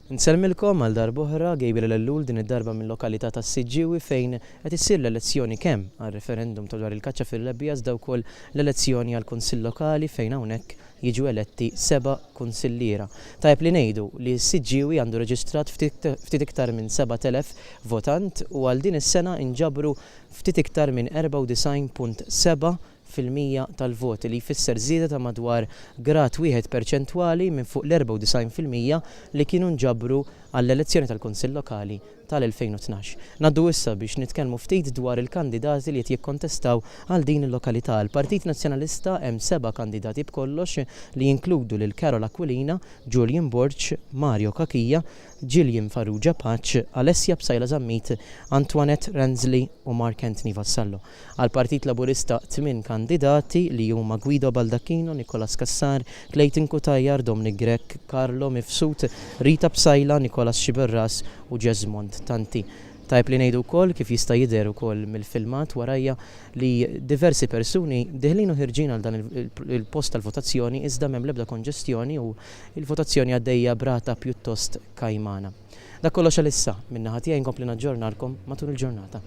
Nsellmilkom għal darb'oħra, Gabriel Ellul din id-darba mil-lokalità tas-Siġġiewi fejn qed issir l-elezzjoni kemm għar-referendum ta' dwar il-kaċċa fir-rebbiegħa iżda wkoll l-elezzjoni għall-Kunsill Lokali fejn hawnhekk jiġu eletti seba' kunsilliera. Tajjeb li ngħidu li s-Siġġiewi għandu reġistrat ftit iktar minn 7,000 votant u għal din is-sena inġabru ftit iktar minn 94.7 fil-mija tal-voti, li jfisser żieda ta' madwar grad wieħed perċentwali minn fuq l-94% li kienu nġabru għall-elezzjoni tal-Kunsill Lokali tal-2012. Ngħaddu issa biex nitkellmu ftit dwar il-kandidati li qed jikkontestaw għal din il-lokalità. Għall-Partit Nazzjonalista hemm seba' kandidati b'kollox li jinkludu lil Carol Aquilina, Julian Borg, Mario Cachia, Gillian Farrugia Pace, Alessia Psaila Zammit, Antoinette Ransley u Mark Anthony Vassallo. Għall-Partit Laburista tmien kandidati li huma Guido Baldacchino, Nicholas Cassar, Clayton Cutajar, Dominic Grech, Carlo Mifsud, Rita Psaila, Nicholas Sciberras u Jesmond Tanti. Tajjeb li ngħidu wkoll, kif jista' jidher ukoll mill-filmat warajja, li diversi persuni deħlin u ħirġin għal dan il-post tal-votazzjoni iżda m'hemm l-ebda konġestjoni u l-votazzjoni għaddejja b'rata pjuttost kajmana. Dak kollox għalissa min-naħa tiegħi nkompli naġġornalkom matul il-ġurnata.